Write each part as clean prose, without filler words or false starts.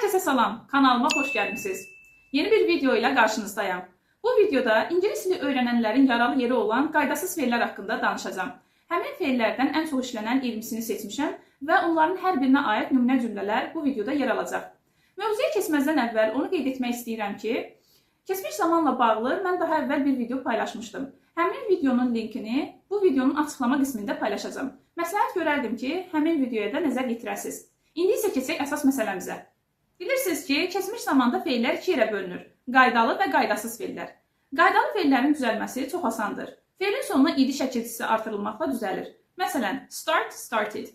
Hər kəsə salam, kanalıma xoş gəlmisiniz. Yeni bir video ilə qarşınızdayam. Bu videoda ingilis dili öyrənənlərin yaralı yeri olan qaydasız fe'llər haqqında danışacağam. Həmin fe'llərdən ən çox işlənən 20-sini seçmişəm və onların hər birinə aid nümunə cümlələr bu videoda yer alacaq. Mövzuya keçməzdən əvvəl onu qeyd etmək istəyirəm ki, keçmiş zamanla bağlı mən daha əvvəl bir video paylaşmışdım. Həmin videonun linkini bu videonun açıqlama qismində paylaşacağam. Məsləhət görərdim ki, həmin videoya da nəzər yetirəsiniz. İndi isə keçək əsas məsələmizə. Bilirsiniz ki, keçmiş zamanda fe'llər iki yerə bölünür. Qaydalı və qaydasız fe'llər. Qaydalı fe'llərin düzəlməsi çox asandır. Fe'lin sonuna idi şəkilçisi artırılmaqla düzəlir. Məsələn, start, started.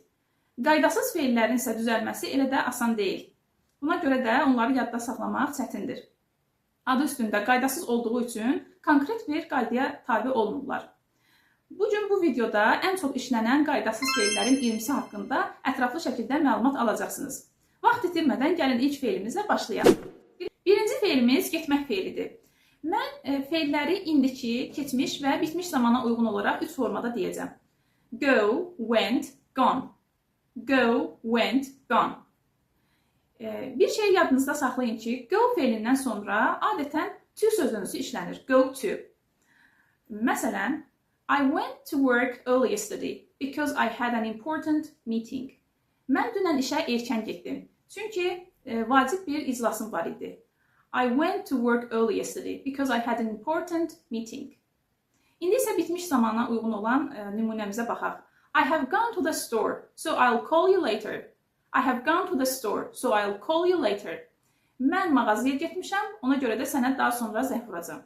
Qaydasız fe'llərin isə düzəlməsi elə də asan deyil. Buna görə də onları yadda saxlamaq çətindir. Adı üstündə qaydasız olduğu üçün konkret bir qaydaya tabe olmurlar. Bugün bu videoda ən çox işlənən qaydasız fe'llərin 20-si haqqında ətraflı şəkildə məlumat alacaqsınız. Vaxt itirmədən gəlin ilk fe'limizlə başlayaq. Birinci fe'limiz getmək fe'lidir. Mən fe'lləri indiki, keçmiş və bitmiş zamana uyğun olaraq 3 formada deyəcəm. Go, went, gone. Go, went, gone. Bir şey yadınızda saxlayın ki, go fe'lindən sonra adətən to sözünüzü işlənir. Go to. Məsələn, I went to work early yesterday because I had an important meeting. Mən dünən işə erkən getdim. Çünki vacib bir iclasım var idi. I went to work early yesterday because I had an important meeting. İndi isə bitmiş zamana uyğun olan nümunəmizə baxaq. I have gone to the store, so I'll call you later. I have gone to the store, so I'll call you later. Mən mağazaya getmişəm, ona görə də sənə daha sonra zəng vuracağam.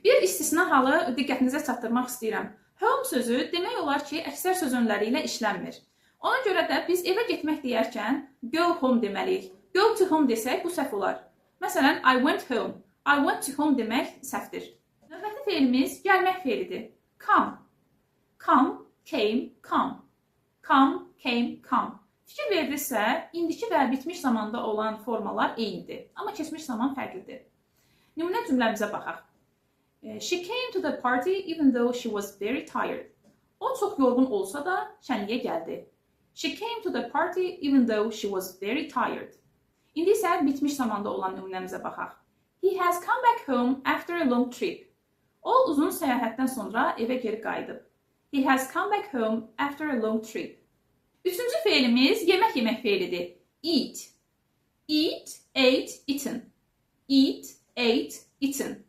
Bir istisna halı diqqətinizə çatdırmaq istəyirəm. Home sözü demək olar ki, əksər söz önləri ilə işlənmir. Ona görə də biz evə getmək deyərkən go home deməliyik. Go to home desək bu səhv olar. Məsələn, I went home. I went to home demək səhvdir. Növbəti fe'limiz gəlmək fe'lidir. Come. Come, came, come. Come, came, come. Fikir verdinizsə, indiki və bitmiş zamanda olan formalar eynidir, amma keçmiş zaman fərqlidir. Nümunə cümləmizə baxaq. She came to the party even though she was very tired. O çox yorğun olsa da şənliyə gəldi. She came to the party even though she was very tired. İndi isə bitmiş zamanda olan nümunəmizə baxaq. He has come back home after a long trip. O uzun səyahətdən sonra evə geri qayıdıb. He has come back home after a long trip. Üçüncü fe'limiz yemək yemək fe'lidir. Eat. Eat, ate, eaten. Eat, ate, eaten.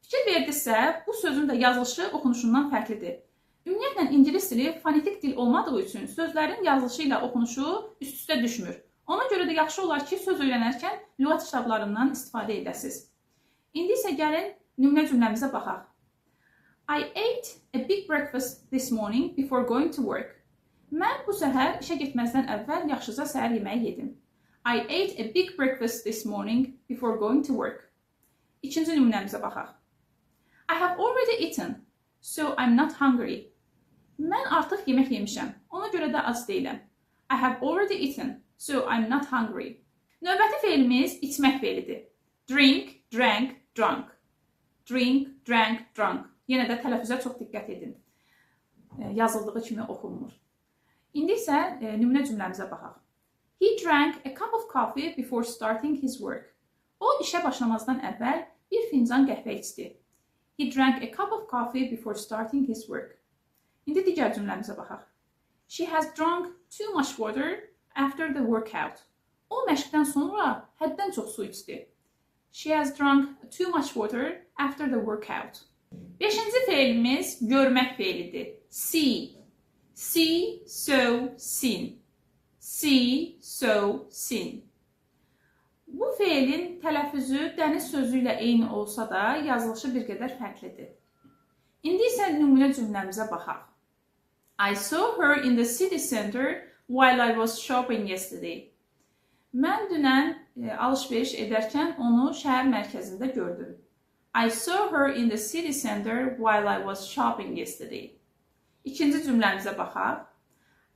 Fikir verdinizsə, bu sözün də yazılışı oxunuşundan fərqlidir. Ümumiyyətlə, ingilis dili fonetik dil olmadığı üçün sözlərin yazılışı ilə oxunuşu üst-üstə düşmür. Ona görə də yaxşı olar ki, söz öyrənərkən lüğət kitablarından istifadə edəsiniz. İndi isə gəlin nümunə cümləmizə baxaq. I ate a big breakfast this morning before going to work. Mən bu səhər işə getməzdən əvvəl yaxşıca səhər yeməyi yedim. I ate a big breakfast this morning before going to work. İkinci nümunəmizə baxaq. I have already eaten, so I'm not hungry. Mən artıq yemək yemişəm, ona görə də ac deyiləm. I have already eaten, so I'm not hungry. Növbəti fe'limiz içmək fe'lidir. Drink, drank, drunk. Drink, drank, drunk. Yenə də tələffüzə çox diqqət edin. Yazıldığı kimi oxunmur. İndi isə nümunə cümləmizə baxaq. He drank a cup of coffee before starting his work. O işə başlamazdan əvvəl bir fincan qəhvə içdi. He drank a cup of coffee before starting his work. İndi digər cümləmizə baxaq. She has drunk too much water after the workout. O məşqdən sonra həddən çox su içdi. She has drunk too much water after the workout. Beşinci fe'limiz görmək fe'lidir. See. See, saw, seen. See, saw, seen. Bu fe'lin tələffüzü dəniz sözü ilə eyni olsa da, yazılışı bir qədər fərqlidir. İndi isə nümunə cümləmizə baxaq. I saw her in the city center while I was shopping yesterday. Mən dünən alış-veriş edərkən onu şəhər mərkəzində gördüm. I saw her in the city center while I was shopping yesterday. İkinci cümləmizə baxaq.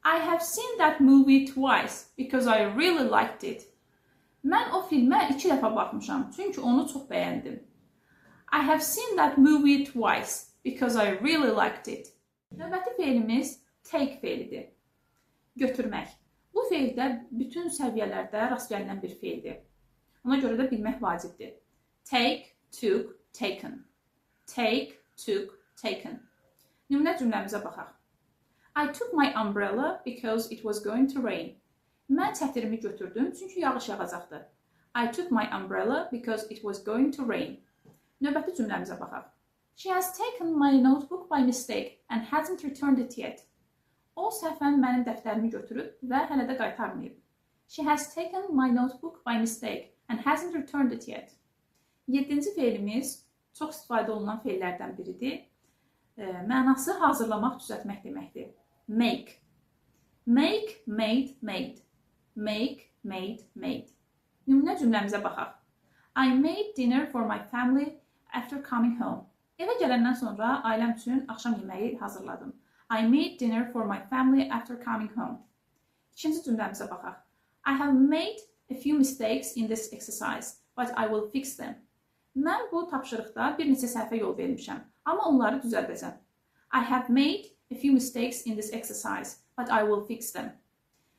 I have seen that movie twice because I really liked it. Mən o filmə 2 dəfə baxmışam, çünki onu çox bəyəndim. I have seen that movie twice because I really liked it. Növbəti fe'limiz take fe'lidir. Götürmək. Bu feil də bütün səviyyələrdə rast gəlinən bir feildir. Ona görə də bilmək vacibdir. Take, took, taken. Take, took, taken. Nümunə cümləmizə baxaq. I took my umbrella because it was going to rain. Mən çətirimi götürdüm çünki yağış yağacaqdı. I took my umbrella because it was going to rain. Növbəti cümləmizə baxaq. She has taken my notebook by mistake and hasn't returned it yet. O səhvən mənim dəftərimi götürüb və hələ də qaytarmayıb. She has taken my notebook by mistake and hasn't returned it yet. 7-ci feilimiz çox istifadə olunan feillərdən biridir. Mənası hazırlamaq, düzəltmək deməkdir. Make. Make, made, made. Make, made, made. Nümunə cümləmizə baxaq. I made dinner for my family after coming home. Evə gələndən sonra ailəm üçün axşam yeməyi hazırladım. I made dinner for my family after coming home. İkinci cümləmizə baxaq. I have made a few mistakes in this exercise, but I will fix them. Mən bu tapşırıqda bir neçə səhvə yol vermişəm, amma onları düzəldəcəm. I have made a few mistakes in this exercise, but I will fix them.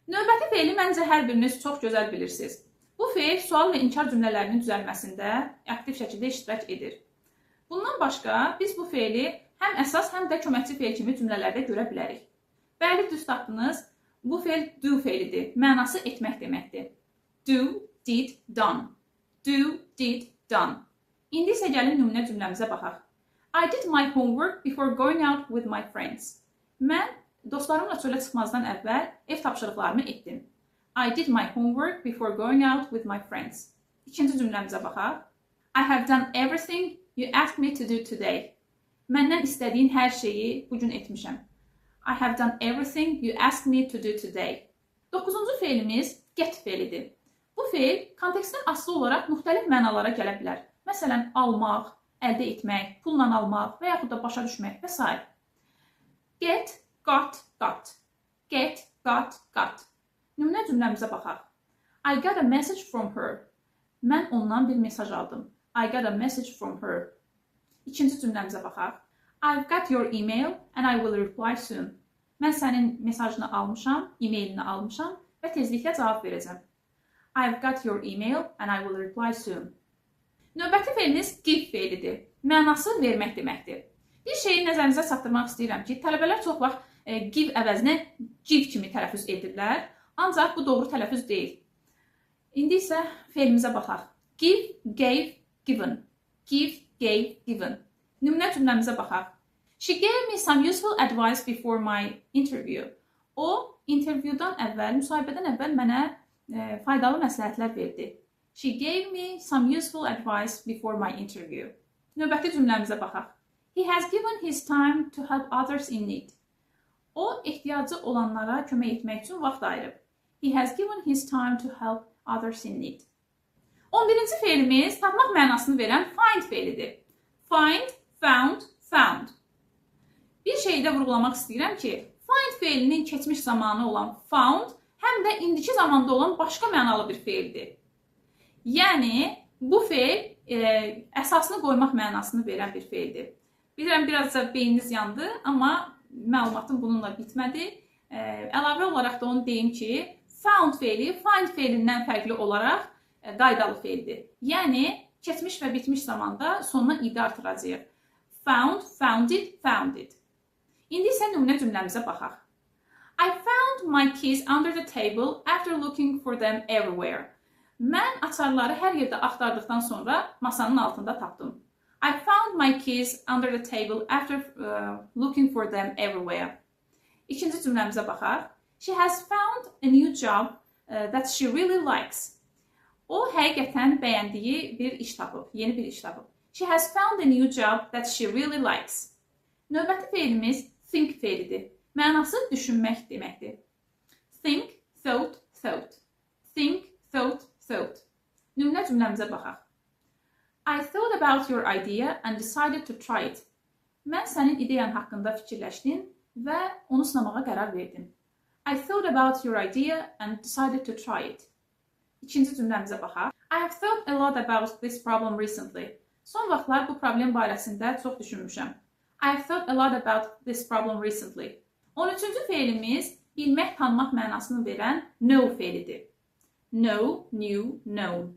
Növbəti feili məncə hər biriniz çox gözəl bilirsiniz. Bu feil sual və inkar cümlələrinin düzəlməsində aktiv şəkildə iştirak edir. Bundan başqa biz bu feili həm əsas, həm də köməkçi feil kimi cümlələrdə görə bilərik. Bəli, düz tapdınız. Bu feil do feilidir. Mənası etmək deməkdir. Do, did, done. Do, did, done. İndi isə gəlin nümunə cümləmizə baxaq. I did my homework before going out with my friends. Mən dostlarımla çölə çıxmazdan əvvəl ev tapşırıqlarımı etdim. I did my homework before going out with my friends. İkinci cümləmizə baxaq. I have done everything you asked me to do today. Məndən istədiyin hər şeyi bu gün etmişəm. I have done everything you asked me to do today. 9-cu feilimiz get feilidir. Bu feil kontekstdən asılı olaraq müxtəlif mənalara gələ bilər. Məsələn, almaq, əldə etmək, pulla almaq və yaxud da başa düşmək və s. Get, got, got. Get, got, got. Nümunə cümləmizə baxaq. I got a message from her. Mən ondan bir mesaj aldım. I got a message from her. İkinci cümləmizə baxaq. I've got your email and I will reply soon. Mən sənin mesajını almışam, e-mailini almışam və tezliklə cavab verəcəm. I've got your email and I will reply soon. Növbəti feiliniz give feilidir. Mənası vermək deməkdir. Bir şeyi nəzərinizə çatdırmaq istəyirəm ki, tələbələr çox vaxt give əvəzinə give kimi tələffüz edirlər. Ancaq bu doğru tələffüz deyil. İndi isə feilimizə baxaq. Give, gave, given. Give, gave, given. Nümunə cümləmizə baxaq. She gave me some useful advice before my interview. O, intervyudan əvvəl, müsahibədən əvvəl mənə faydalı məsləhətlər verdi. She gave me some useful advice before my interview. Növbəti cümləmizə baxaq. He has given his time to help others in need. O, ehtiyacı olanlara kömək etmək üçün vaxt ayırıb. He has given his time to help others in need. 11-ci feilimiz tapmaq mənasını verən find feilidir. Find, found, found. Bir şeyi də vurğulamaq istəyirəm ki, find feilinin keçmiş zamanı olan found həm də indiki zamanda olan başqa mənalı bir feildir. Yəni, bu feil əsasını qoymaq mənasını verən bir feildir. Bilirəm, birazca beyniniz yandı, amma məlumatım bununla bitmədi. Əlavə olaraq da onu deyim ki, found feili find feilindən fərqli olaraq qaydalı feildir. Yəni, keçmiş və bitmiş zamanda sonuna idi artıracağıq. Found, founded, founded. İndi isə nümunə cümləmizə baxaq. I found my keys under the table after looking for them everywhere. Mən açarları hər yerdə axtardıqdan sonra masanın altında tapdım. I found my keys under the table after looking for them everywhere. İkinci cümləmizə baxaq. She has found a new job that she really likes. O, həqiqətən bəyəndiyi bir iş tapıb, yeni bir iş tapıb. She has found a new job that she really likes. Növbəti feilimiz think feilidir. Mənası düşünmək deməkdir. Think, thought, thought. Think, thought, thought. Nümunə cümləmizə baxaq. I thought about your idea and decided to try it. Mən sənin ideyan haqqında fikirləşdim və onu sınamağa qərar verdim. I thought about your idea and decided to try it. İkinci cümləmizə baxaq. I have thought a lot about this problem recently. Son vaxtlar bu problem barəsində çox düşünmüşəm. I have thought a lot about this problem recently. 13-cü feilimiz bilmək, tanımaq mənasını verən know feilidir. Know, knew, known.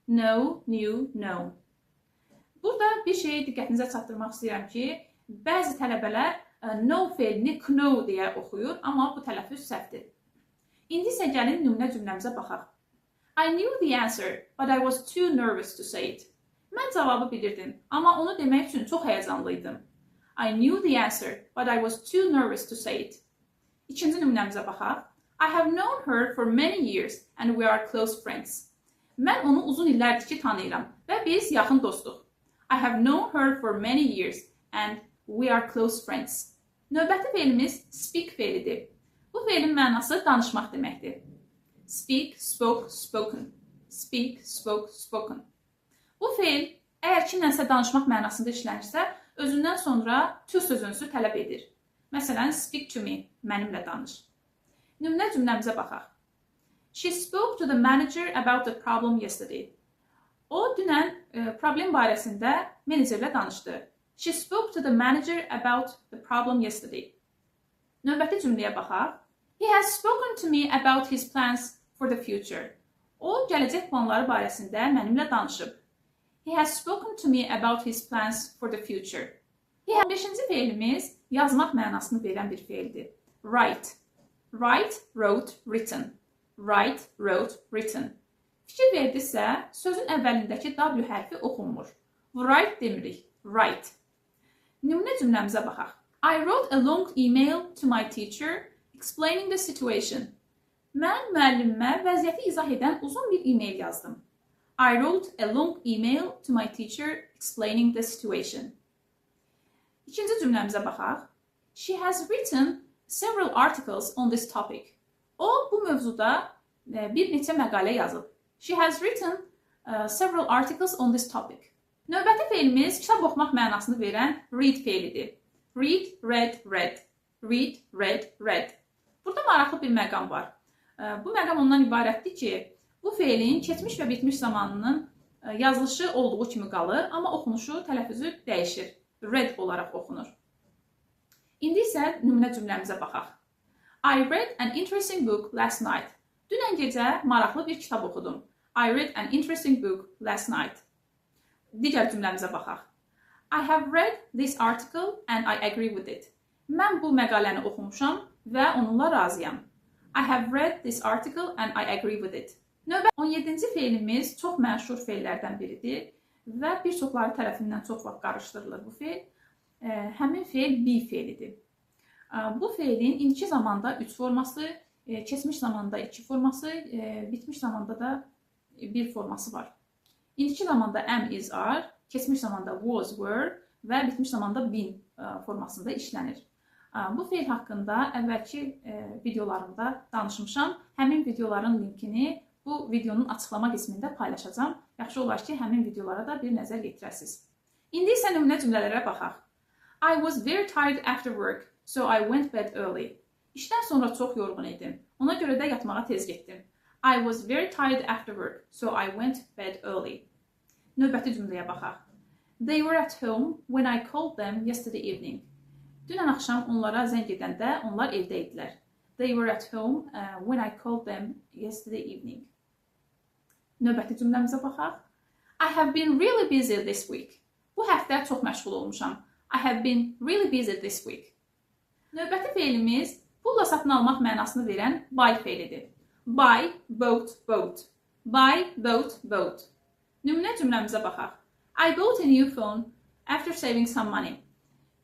Know, knew, known. Burada bir şeyi diqqətinizə çatdırmaq istəyirəm ki, bəzi tələbələr know feilini know deyə oxuyur, amma bu tələffüz səhvdir. İndi isə gəlin nümunə cümləmizə baxaq. I knew the answer, but I was too nervous to say it. Mən cavabı bilirdim, amma onu demək üçün çox həyəcanlı idim. I knew the answer, but I was too nervous to say it. İkinci nümunəmizə baxaq. I have known her for many years and we are close friends. Mən onu uzun illərdir ki tanıyıram və biz yaxın dostuq. I have known her for many years and we are close friends. Növbəti feilimiz speak feilidir. Bu feilin mənası danışmaq deməkdir. Speak, spoke, spoken. Speak, spoke, spoken. Bu feil əgər kimlənsə danışmaq mənasında işlənirsə, özündən sonra to sözünsü tələb edir. Məsələn, speak to me, mənimlə danış. Nümunə cümləmizə baxaq. She spoke to the manager about the problem yesterday. O dünən problem barəsində menecerlə danışdı. She spoke to the manager about the problem yesterday. Növbəti cümləyə baxaq. He has spoken to me about his plans for the future. O gələcək planları barəsində mənimlə danışıb. He has spoken to me about his plans for the future. 15-ci feilimiz yazmaq mənasını verən bir feildir. Write. Write, wrote, written. Write, wrote, written. Fikir verdinizsə, sözün əvvəlindəki W hərfi oxunmur. Write demirik, write. Nümunə cümləmizə baxaq. I wrote a long email to my teacher explaining the situation. Mən müəllimimə vəziyyəti izah edən uzun bir e-mail yazdım. I wrote a long email to my teacher explaining the situation. İkinci cümləmizə baxaq. She has written several articles on this topic. O, bu mövzuda bir neçə məqalə yazıb. She has written several articles on this topic. Növbəti feilimiz kitab oxumaq mənasını verən read feilidir. Read, read, read. Read, read, read. Burada maraqlı bir məqam var. Bu məqam ondan ibarətdir ki, bu feilin keçmiş və bitmiş zamanının yazılışı olduğu kimi qalır, amma oxunuşu, tələffüzü dəyişir. Read olaraq oxunur. İndi isə nümunə cümləmizə baxaq. I read an interesting book last night. Dünən gecə maraqlı bir kitab oxudum. I read an interesting book last night. Digər cümləmizə baxaq. I have read this article and I agree with it. Mən bu məqaləni oxumuşam və onunla razıyam. I have read this article and I agree with it. Növbə 17-ci feilimiz çox məşhur feillərdən biridir və bir çoxları tərəfindən çox vaxt qarışdırılır bu feil. Həmin feil be feilidir. Bu feilin indiki zamanda 3 forması, keçmiş zamanda 2 forması, bitmiş zamanda da 1 forması var. İndiki zamanda am, is, are, keçmiş zamanda was, were və bitmiş zamanda been formasında işlənir. Bu feil haqqında əvvəlki videolarımda danışmışam. Həmin videoların linkini bu videonun açıqlama qismində paylaşacağam. Yaxşı olar ki, həmin videolara da bir nəzər yetirəsiniz. İndi isə nümunə cümlələrə baxaq. I was very tired after work, so I went bed early. İşdən sonra çox yorğun idim. Ona görə də yatmağa tez getdim. I was very tired after work, so I went bed early. Növbəti cümləyə baxaq. They were at home when I called them yesterday evening. Dünən axşam onlara zəng edəndə onlar evdə idilər. They were at home when I called them yesterday evening. Növbəti cümləmizə baxaq. I have been really busy this week. Bu həftə çox məşğul olmuşam. I have been really busy this week. Növbəti feilimiz pulla satın almaq mənasını verən buy feilidir. Buy, bought, bought. Buy, bought, bought. Nümunə cümləmizə baxaq. I bought a new phone after saving some money.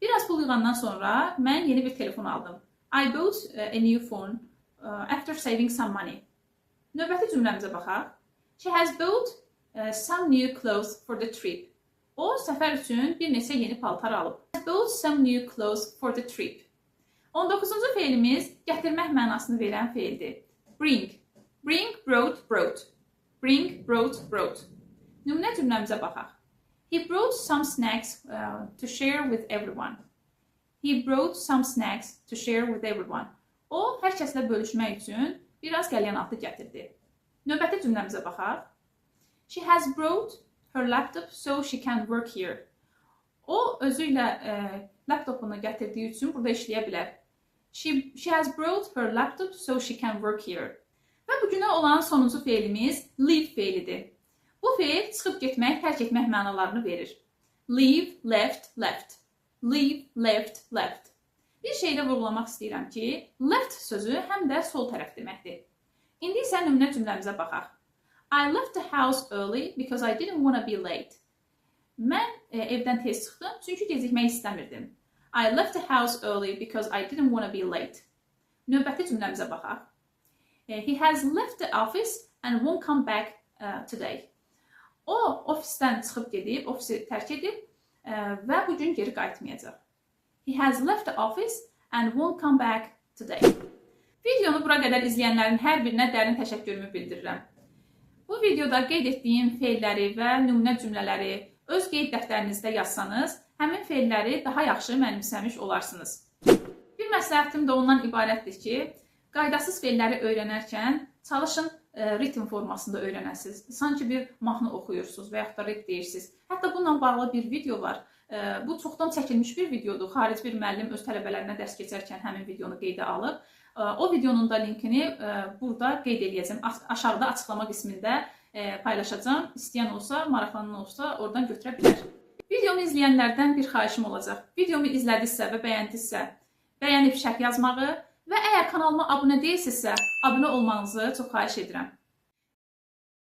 Biraz pul yığandan sonra mən yeni bir telefon aldım. I bought a new phone after saving some money. Növbəti cümləmizə baxaq. She has bought some new clothes for the trip. O, səfər üçün bir neçə yeni paltar alıb. Has bought some new clothes for the trip. 19-cu feilimiz gətirmək mənasını verən feildir. Bring. Bring, brought, brought. Bring, brought, brought. Nümunə cümləmizə baxaq. He brought some snacks to share with everyone. He brought some snacks to share with everyone. O, hər kəslə bölüşmək üçün biraz qəlyanaltı gətirdi. Növbəti cümləmizə baxaq. She has brought her laptop so she can work here. O, özü ilə laptopunu gətirdiyi üçün burada işləyə bilər. She has brought her laptop so she can work here. Və bugünə olan sonuncu feilimiz leave feilidir. Bu feil çıxıb getmək, tərk etmək mənalarını verir. Leave, left, left. Leave, left, left. Bir şey də vurğulamaq istəyirəm ki, left sözü həm də sol tərəf deməkdir. İndi isə nümunə cümləmizə baxaq. I left the house early because I didn't want to be late. Mən evdən tez çıxdım, çünki gecikmək istəmirdim. I left the house early because I didn't want to be late. Növbəti cümləmizə baxaq. He has left the office and won't come back today. O, ofisdən çıxıb gedib, ofisi tərk edib və bu gün geri qayıtmayacaq. He has left the office and won't come back today. Videonu bura qədər izləyənlərin hər birinə dərin təşəkkürümü bildirirəm. Bu videoda qeyd etdiyim feilləri və nümunə cümlələri öz qeyd dəftərinizdə yazsanız, həmin feilləri daha yaxşı mənimsəmiş olarsınız. Bir məsləhətim də ondan ibarətdir ki, qaydasız feilləri öyrənərkən çalışın ritm formasında öyrənəsiniz. Sanki bir mahnı oxuyursunuz və yaxud da rap deyirsiniz. Hətta bununla bağlı bir video var. Bu çoxdan çəkilmiş bir videodur. Xarici bir müəllim öz tələbələrinə dərs keçərkən həmin videonu qeydə alıb. O videonun da linkini burada qeyd eləyəcəm. Aşağıda açıqlama qismində paylaşacağam. İstəyən olsa, maraqlanan olsa oradan götürə bilər. Videomu izləyənlərdən bir xahişim olacaq. Videomu izlədinizsə və bəyəndinizsə, bəyənib şərh yazmağı və əgər kanalıma abunə deyilsinizsə, abunə olmanızı çox xahiş edirəm.